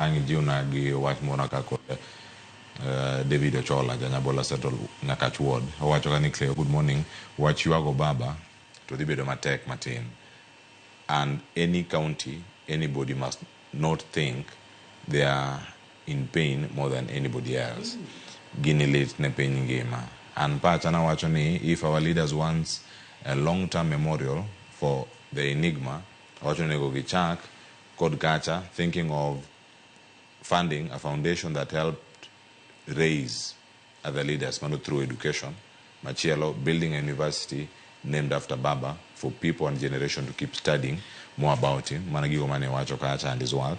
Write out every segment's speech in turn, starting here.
Ang' ijiwna gi wach moro ka kod David Ochola, Janyabola Central Nyakach Ward. Owacho ka ni Cleo, good morning. Wach ywago baba to dhi bedo matek matin. And any county, anybody must not think they are in pain more than anybody else. Gini lit ne piny ngima. An pacha nawacho ni if our leaders wants a long term memorial for the enigma, awacho ni onego gichak kod kacha thinking of funding a foundation that helped raise other leaders mano through education. Machielo, building a university named after Baba for people and generation to keep studying more about him. Mana gigo mane wacho kacha and his work.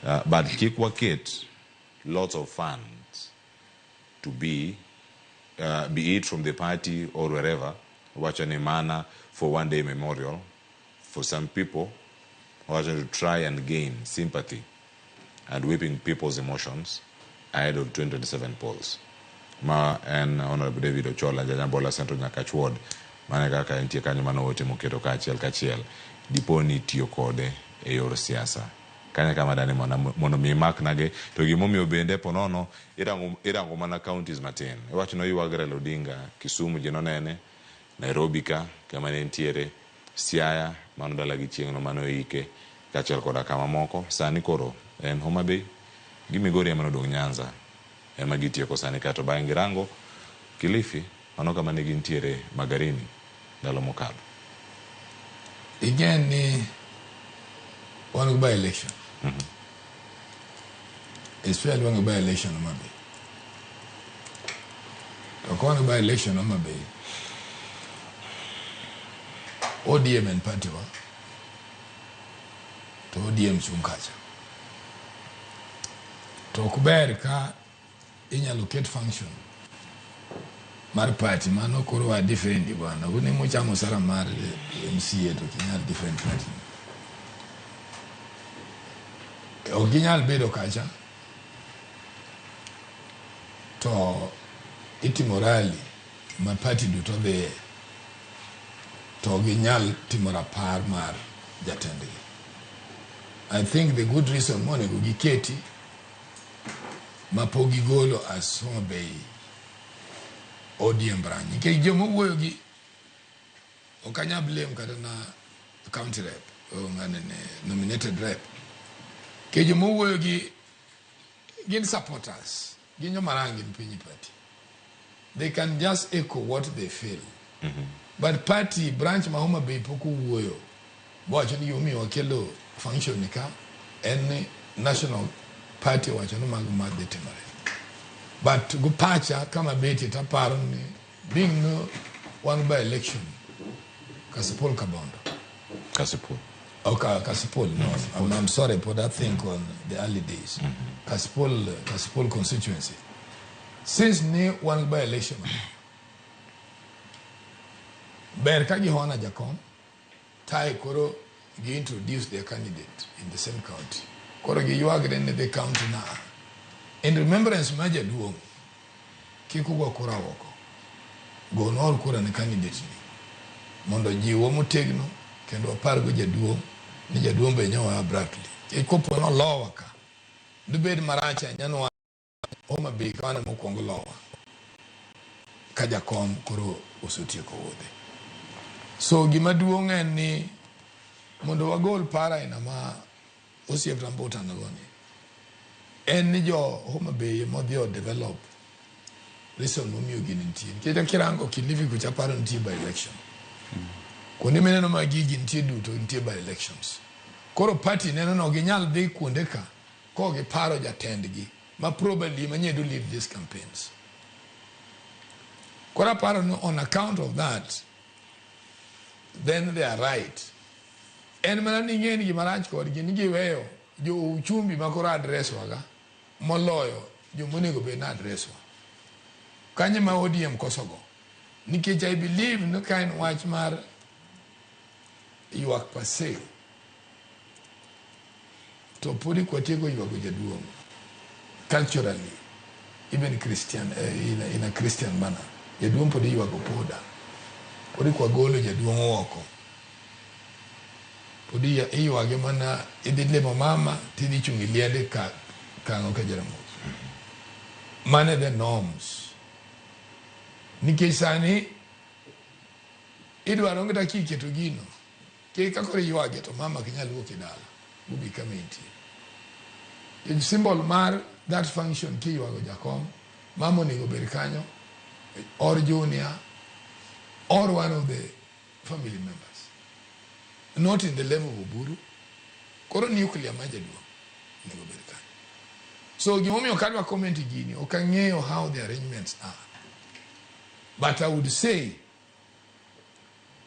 But kik waket lots of funds to be it from the party or wherever, wacho ni mana for one day memorial for some people wacho to try and gain sympathy and whipping people's emotions ahead of 2027 polls. Ma en Honorable David Ochola, Janyabola Central Nyakach Ward, mane kaka entie kanyo mano ote moketo kaachiel kachiel dipo ni tiyo kode e yor siasa. Kanyo kama dani mondo mi imaknage to gimomiyo bende ponono irango mana counties matin. Iwacho ni oywag Raila Odinga, Kisumu ji nonene, Nairobi ka kama ne entiere, Siaya mano dala gi chieng'no mano ike kaachiel koda kama moko. Sani koro en Homa Bay gi Migori ema nodong' Nyanza ema gitieko sani kato bang'e girango Kilifi mano kama ne gintiere Magarini ndalo mokalo. Ing'e ni wan gi by election. Especially wan gi by election Homa Bay. To ka wan gi by election Homa Bay, ODM en party wa to ODM chung' kacha. To ok ber ka inyalo ket function mar party mano koro wa defend bwana. Kuni muchamo sara mar MCA to ok inyal defend party. Ok ginyal bedo kacha to itimo rally ma party duto dhiye to ginyal timo rapar mar jatendgi. I think the good reason monego giketi ma pok gigolo as Homa Bay ODM branch nikech joma wuoyo gi ok anyal blame kata na county rep ng'ane nominated rep nikech joma wuoyo gi gin supporters gin joma rangi piny party they can just echo what they feel. But party branch ma Homa Bay pok owuoyo bowacho ni gimomiyo wakelo function ni ka en ni national party owacho ni mago ma dhi timore. But go pacha kama betie taparo ni being no one by election Kasipul Kabondo. Kasipul. Okay, Kasipul, no. I'm sorry, but I think on the early days. Kasipul, Kasipul constituency. Since ni one by election, ber ka gihona jakom, tai koro gi introduce their candidate in the same county. Koro giywagre ne the county na. In remembrance ma jaduong', kik ugo kura oko. Gonwa kura ne candidate ni. Mondo jiwwa motegno kendo wapargo jaduong' ni jaduong' be nyowa abruptly. Kopo nolowa ka, dibed marach ahinya ni Homa Bay ka wan ema okwong lowa ka jakom koro osetieko wuodhe. So gima duong' en ni mondo wagol paro aina ma osiepna Mbuta nigo ni en ni jo Homa Bay modhi o develop reason momiyo gini nitie. Nikech kirango Kilifi kucha aparo nitie by election. Kuonde mineno ma gigi nitie duto nitie by elections. Koro party neno ni ok ginyal dhi kuonde ka kok giparo jatendgi ma probably ema nyedo lead these campaigns. Koro aparo ni on account of that, then they are right. En mana ni ing'e ni gima rach kodgi ni giweyo jo uchumi ma koro address waga moloyo joma onego bed ni address wa. Kanyo ma ODM kosogo. Nikech I believe ni ka en wach mar ywak per se, to podi kwatieko ywago jaduong' culturally even Christian in a Christian manner jaduong' pod iywago poda podi kwagolo jaduong' oko pod iywage mana idhi limo mama tidhi chung' e liende ka Kang'o ka Jaramogi. Mane the norms. Nikech sani idwaro kata kiketo gino kik ka koro iywage to mama ok inyal wuok e dala bobi kama intie. Nikech symbol mar that function kiywago jakom, mama onego bed kanyo or junior or one of the family members. Not in the level of Oburu. Koro nuclear mar jaduong' onego bed kanyo. So gimomiyo kadwa comment gini, ok ang'eyo how the arrangements are. But I would say,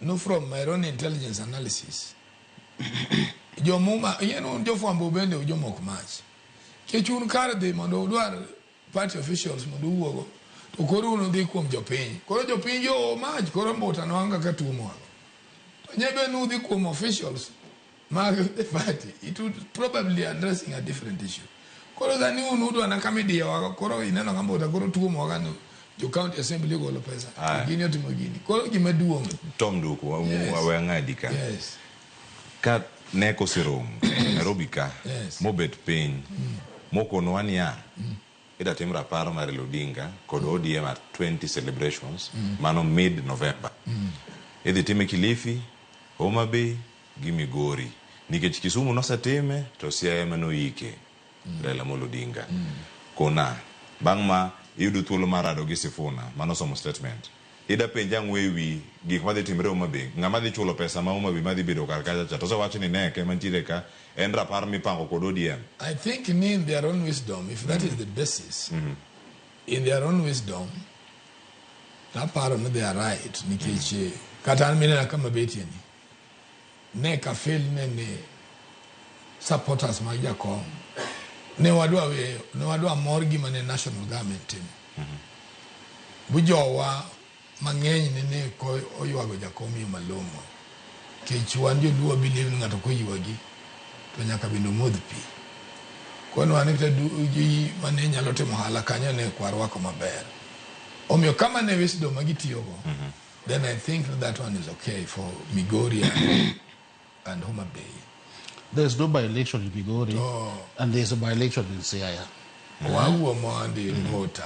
no from my own intelligence analysis, jomuma, yien un jofwambo bende ujomok mach. Kech un kar dhi mondo udwar party officials mondo uwuogo, to koro un udhi kuom jopiny. Koro jopiny yo mach, koro mbuta nwang'o kaka tuomo. To nyebe nudhi kuom officials mag the party, it would probably addressing a different issue. Koro sani un udwa na kama idiyowago, koro ineno ka mbuta koro tuomowaga ni jo county assembly ogolo pesa. Aya. Gini otimo gini. Koro gima duong'. Tom Duku, Yes. we ang'adi ka. Yes. Ka nek oseromo Nairobi ka Yes. mobet piny mokonowa niya ida tim rapar mar Raila Odinga kod ODM at 20 celebrations mano mid November idhi time Kilifi, Homa Bay gi Migori nikech Kisumu nosetime to Siaya ema noike Raila Amolo Odinga kona bang' ma iyudo thuolo mar rado gi Sifuna manosomo statement ida penja ang'o ewi gik madhi timre Homa Bay ng'ama dhi chulo pesa ma Homa Bay madhi bedo kar kacha cha to osewach ni nek ema nitiere ka en rapar mipango kod ODM I think ni in their own wisdom, if that is the basis, in their own wisdom, naparo ni they are right nikech kata an minena kama betie ni ne ka fail ne ni supporters mag jakom ne wadwa weyo ne wadwa mor gima ne national government timo bujowa mang'eny ne ne ko oywago jakom yo malong'o kech wan joluo believe ni ng'ato koywagi to nyaka bende omodh pi koro wan kata ji mane nyalo timo ohala kanyo ne ok warwako maber omiyo kama ne wisdom ma gitiyogo then I think that one is okay for Migori and Homa Bay. There's no by-election in Migori, Oh. and there's a by-election in Siaya. Wawuo mondi mbota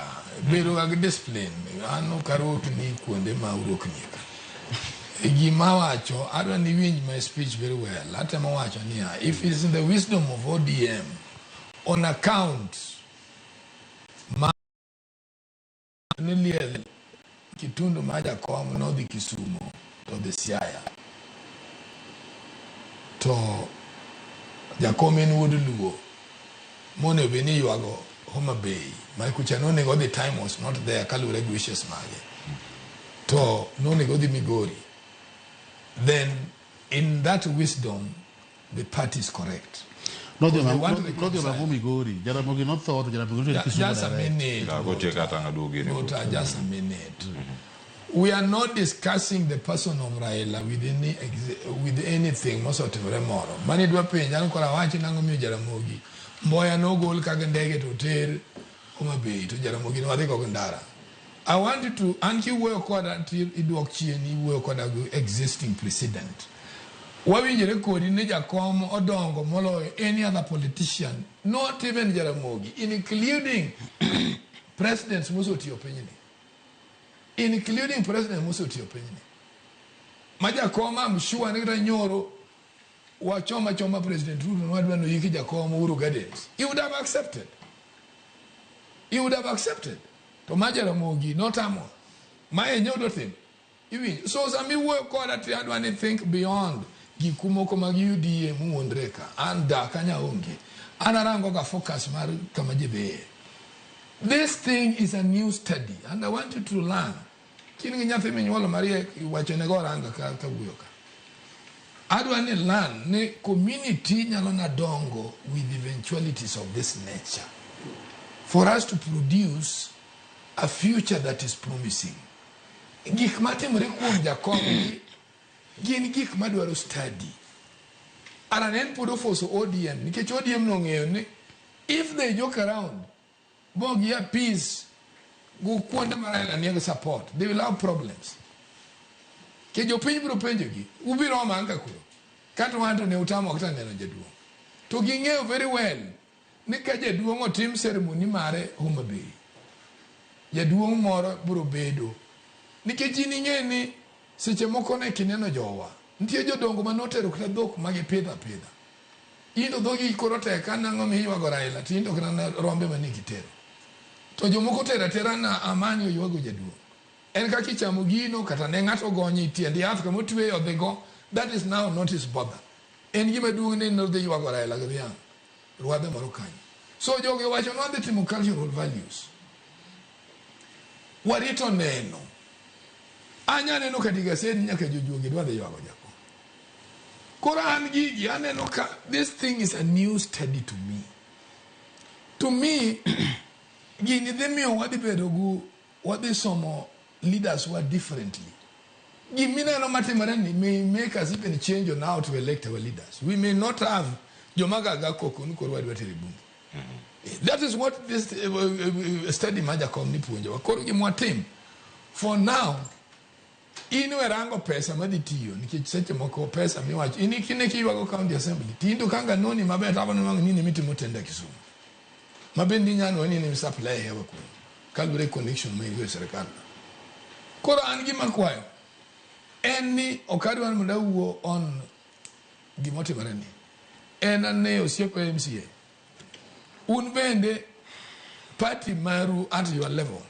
bedo ga gi discipline an ok arokni kuonde ma uroknie ka gima wacho adwa ni winj my speech very well atemo wacho niya if it's in the wisdom of ODM on account ma ni liel Kitundu ma jakom nodhi Kisumo to dhi Siaya to jakom en wuod Luo monego bed ni ywago Homa Bay ma kucha nonego odhi time was not there kaluwore gi wishes mage to nonego odhi Migori then in that wisdom the party is correct Nodhi Because they want to nodhi reconcile. orango Migori. Jaramogi notho to Jaramogi noter Kisumu Just a direct. minute. Gotie kata ng'aduogo gini. But, just a minute. We are not discussing the person of Raila with any with anything mosetimore moro. Mani dwa penja an koro awachi nang'o miyo Jaramogi. Mboya nogol kaka ndege to oter Homa Bay to Jaramogi ne wadhi go gi ndara. I want you to an kiwuoyo koda to iduok chien iwuoyo koda gi existing precedent. Wawinjore kodi ni jakom odongo moloyo any other politician, not even Jaramogi, including presidents mosetiyo pinyni. Including president mosetiyo pinyni. Ma jakom I'm sure ni kata nyoro wachoma choma President Ruto nwadwa ni oyiki jakom Uhuru Gardens. He would have accepted. He would have accepted. To ma Jaramogi notamo. Ma e nyodo timo. Iwinjo. So sama iwuoyo koda to adwa ni think beyond gik moko mag UDA muwuondre ka. An da kanya onge. An arango ga focus mar kama ji dhiye. This thing is a new study and I want you to learn. Kin gi nyathi minyuolo mariek iwachone go oranga ka wuoyo ka. Adwa ni learn ni community nyalo na dongo with eventualities of this nature for us to produce a future that is promising. Gik matimore kuom jakom gi gin gik madwaro study. Ara ne en pod ofoso ODM nikech ODM nong'eyo ni if they joke around bo gi appease go kuonde ma Raila nigi support they will have problems. Ke jopiny biro penjogi ubiro omo ang' ka koro kata wan to ne utamo kata neno jaduong' to ging'eyo very well Ni ka jaduong' otim ceremony mare Homa Bay, jaduong' moro biro bedo. Nikech in ing'e ni seche moko ne kineno jowa, nitie jodongo mane otero kata dhok ma gipidho apidha. In to dhogi koro tek ka nang'o miywago Raila to in to kata rombe mane gitero. To jomoko otero atera na amani oywago jaduong'. En kaka ichamo gino kata ne ng'ato ogonyo e tiend yath kama otweyo odhigo, that is now not his bother. En gima duong' ni nodhi ywago Raila gi dhiang' rwadhe moro kanyo. So jogi owacho ni wadhi timo cultural values. Warito neno. Anya neno kata gaset nyaka jojuogi dwa dhi ywago jakom. Koro an gigi aneno ka this thing is a new study to me. To me, gini dhi miyo wadhi bedo gu wadhi somo leaders wa differently. Gimineno matimore ni may make us even change on how to elect our leaders. We may not have joma gaga koko ni koro wadwa tero e bunge. That is what this study ma jakom ni puonjowa. Koro gima watim for now in we rango pesa madhi tiyo nikech seche moko pesa miwacho in kine kiywago county assembly tindo kanga noni maber tabo nwang'o ni mitimo tender Kisumu ma bende inyalo ni ni supply hewa kuno kaluwore connection ma in-go e sirikal. Koro an gima kwayo en ni ok adwar mondo awuo on gimotimore ni en ane osiepa MCA un bende party maru at your level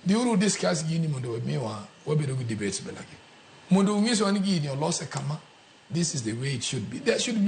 dhiuru discuss gini mondo wamiwa wabedo gi debates belagi mondo ung'iswa ni gini olose kama this is the way it should be there should be.